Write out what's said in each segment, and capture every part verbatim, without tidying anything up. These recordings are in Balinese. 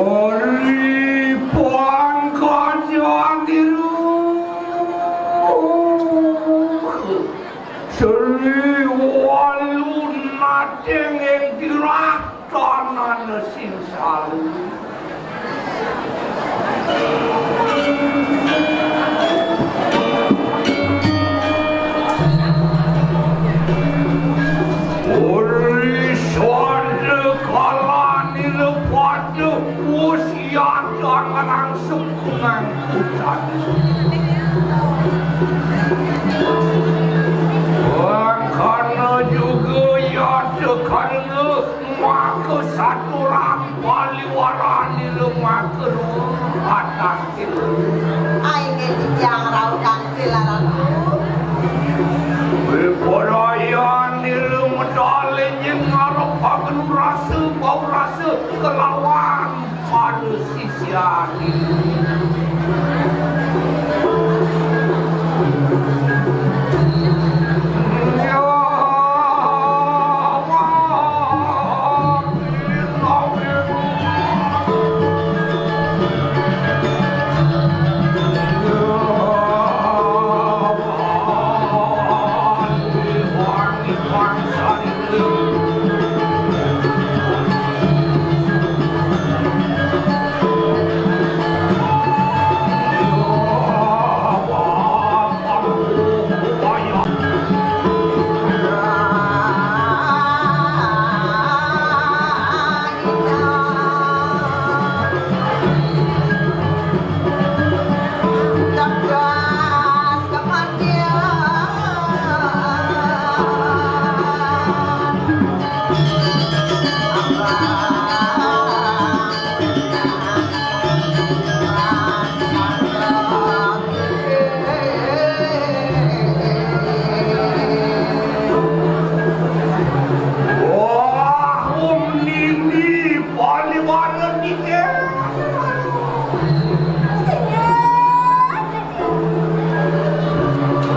Ri pangkaja niruh Sri Walunating ing tirah tanana sing salu. Uri sada kala nira pada wus yata ngrangsuk nang pucat. Mangkana juga yata karna maka saturan paliwaran nira maka ruh batang. Ai, inggih titiang rauh kang tilaran. Wiparayan nira medal ing ngarep pagen rasa bau rasa kelawan para sisian. Wah, Om Nini, paliwara niki.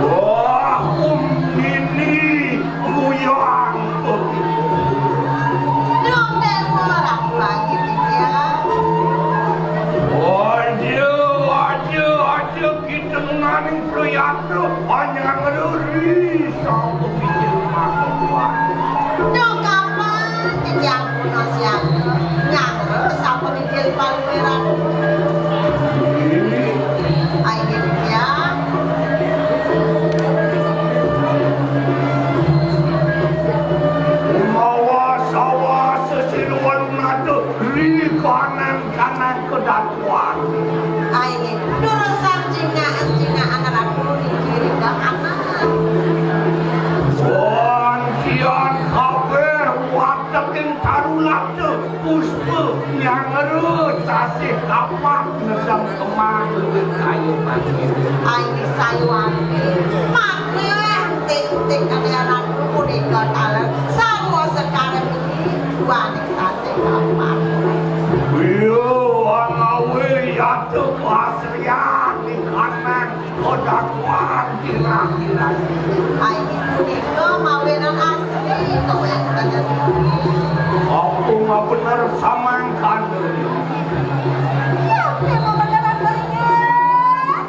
Wah, Om Nini, kuyang. Dong, dong, ora lagi, ya. Aja, aja, aja. Kita nunaning priyatna panyang ruri sapa pikir makan tuan. Duh, kapan titiang puna siang nyangre sapa pikir palueran. Ayo, ya. Mawa sawa sesiluan nata ri kanan-kanan kedat Wah. Ai, durusang cingakan-cingakan ratu niki ring anak. Wantian kabeh wateking tarulata puspa nyangre sasih kapak nedeng kemang luwih kaya mangkin. Ai, sayuwakti. Mangke entik-entik kalian ratu punika taler sarwa sekar niki duaning sasih kapak. Iya, ngawi yata kasrian ing kanang kodakuan kirang-kirang. Ai, punika mawinan asli kawéntenan. Apa ngabener samangkana? Ya, memang beneran bener.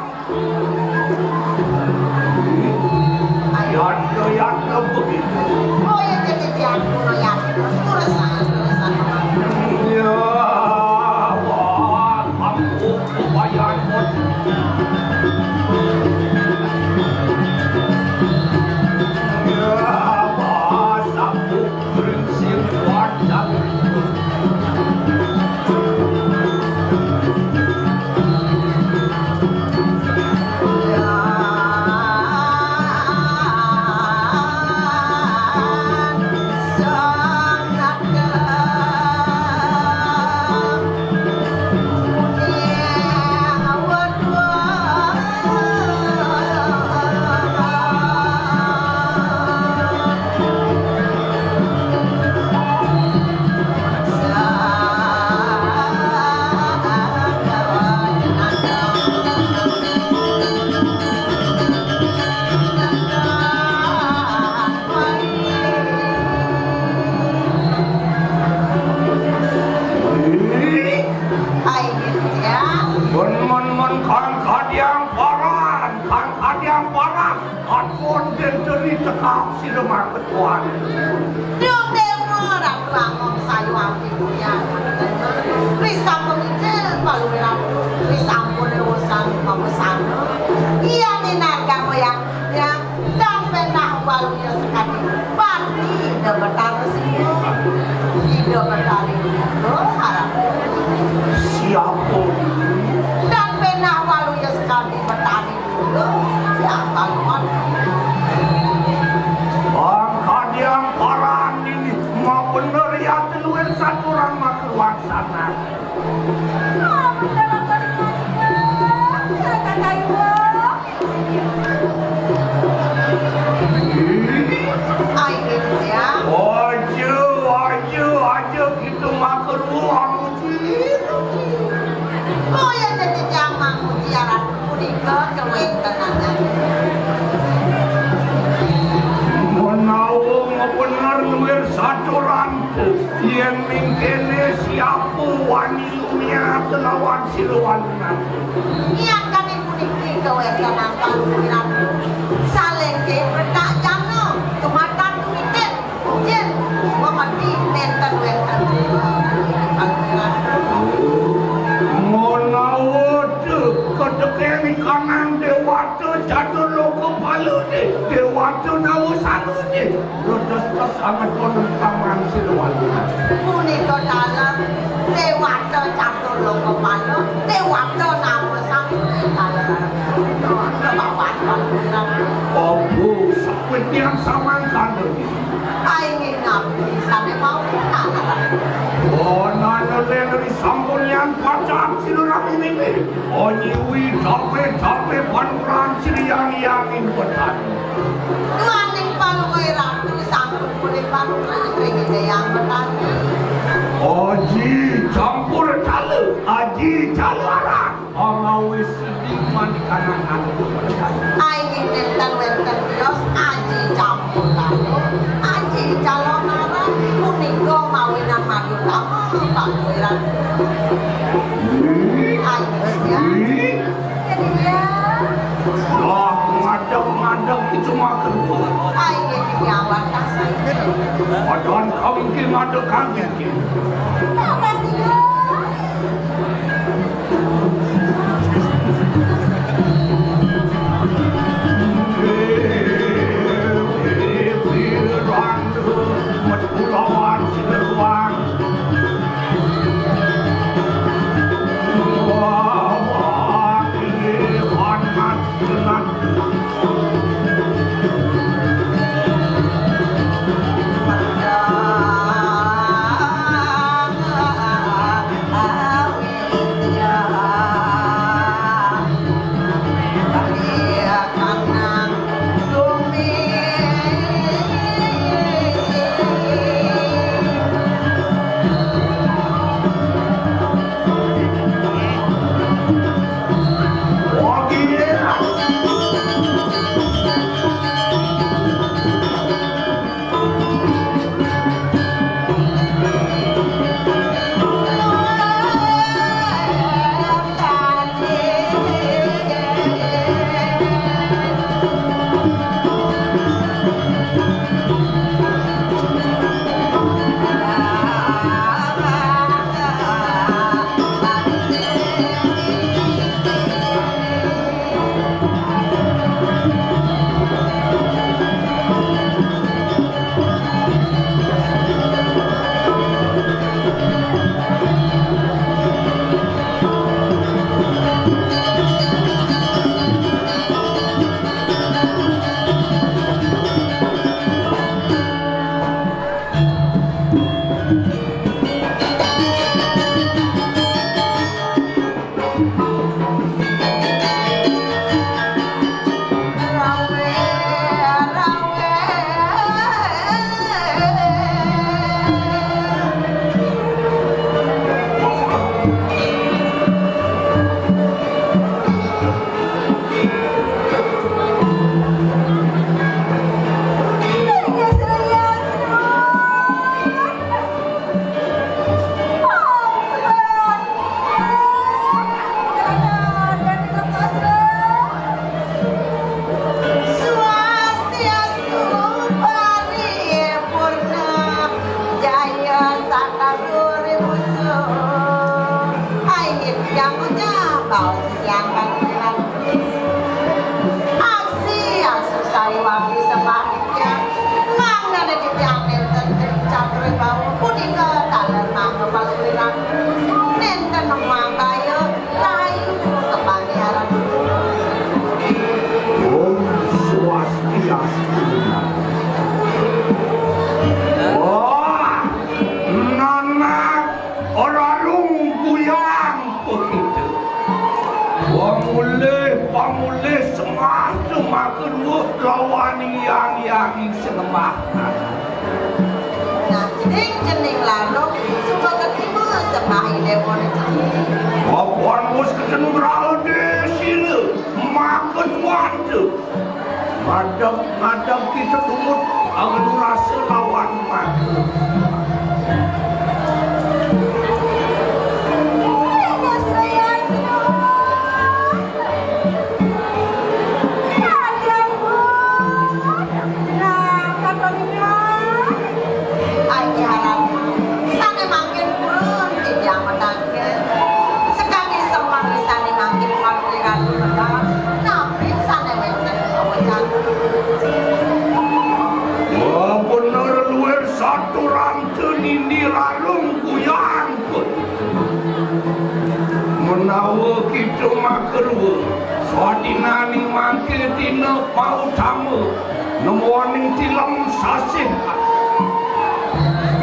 Yadnya, yadnya begitu. Oh, ya, jadi tiang kuno yadnya. Terus, terus, terus. Ya, wah, aku kebayang. Ya, wah, aku prinsip kuat dan Cekap sira mangkatuan. Dong dewa ratu angong sayu api dunia. Risampun ijil paluwiran. Risampun ewosan pamesana. Iya minarga moyang ya. Dan penah waluya sekadi. Pati Ida Betara Siwa. Ida Betari Ida harap. Siapa? Dan penah waluya sekadi Betari. Bang kadiang paran ini mau bener ya teluir satu orang makeluar sana. Ayo ya. Aja, aja, aja. Itu maka ruang uji. Kaya dadi jaman uji aran punika kawéntenan. Menawa bener luwih saturan, yén mingkéné siapa wani lumiat lawan siluan. Niat kami puniki kawéntenan paluwiran salengke petak jana tumatan tumitik. Yen, wamati nénten wénten. Menawa katekéning kanang déwata catur loka pala, déwata nawa sangune. Lodos kesanget wonten paman Siluwangi. Punika dalem déwata catur loka pala, déwata nawa sangune. Dalem. Abu, sakwit tiang samangkana. Ai nginap sané mau. Oh, nana lén ri sampun yan pacang sira nami mimpi. Oh, nyiwi dape-dape panuran sriyang yanging petani. Duaning paluwe ratu sampun pulih panuran ring Ida Hyang Petani. Aji campur cala, aji cala arang. Pangawis sidi manikanan anu. Ai nenten wenten tios aji campur lalu, aji calon arang punika mawinan madu tama pangwiran. Ai ya. Jadi ya. Wah, ngadeg-ngadeg itu mah kedua. Ai ya, ya, awan kasih. Padahal kau mungkin ngadeg kaget. Apa sih? Mulih sembah sumaka dua lawan Hyang Hyang ing sinembah. Nah, cening-cening lalung suba katrima sembah Ida Wara cening. Papan mus ketenunggal desila maka tuan tu. Ngadep-ngadep kita tumut angen rasa lawan maka. Nah, katonnya. Ai, Ki Haram, sane mangkin purun titiang matangkil. Sakadi semeng sane mangkin panuliran medal, napi sane wenten kawecan? Wah, bener luir saturan tenindi larung kuyang. Menawa kita makarua, sadinaning mangke dina pautama, nemoning tilem sasih.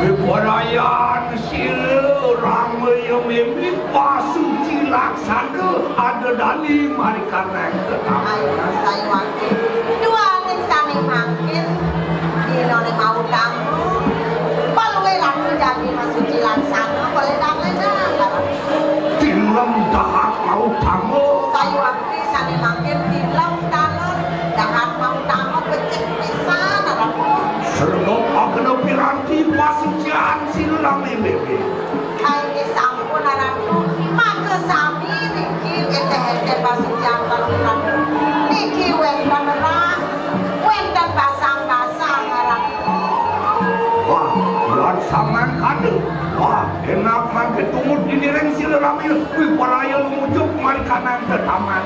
Wiparayan sira ramaya mimih pasuci laksana ada dali marikanang tetap. Ayo, sayuwakti. Duaning sane mangkin dinane mautama, paluwe ratu jagi masuci laksana, boleh damai dah. Tilem dahat mautama. Sayuwakti sane mangkin tilem taler, dahat mautama becik pisan, Ratu. Sergap agena piranti pasucian sira lami mimih. Ai, sampun, Ratu. Maka sami niki enteh-enteh pasucian Ratu. Niki wenten rah, wenten basang-basang, Ratu. Wah, buat samangkada. Wah, enak mangke tumut diniring sira lami, wiparaya lumujuk marikanang tetaman.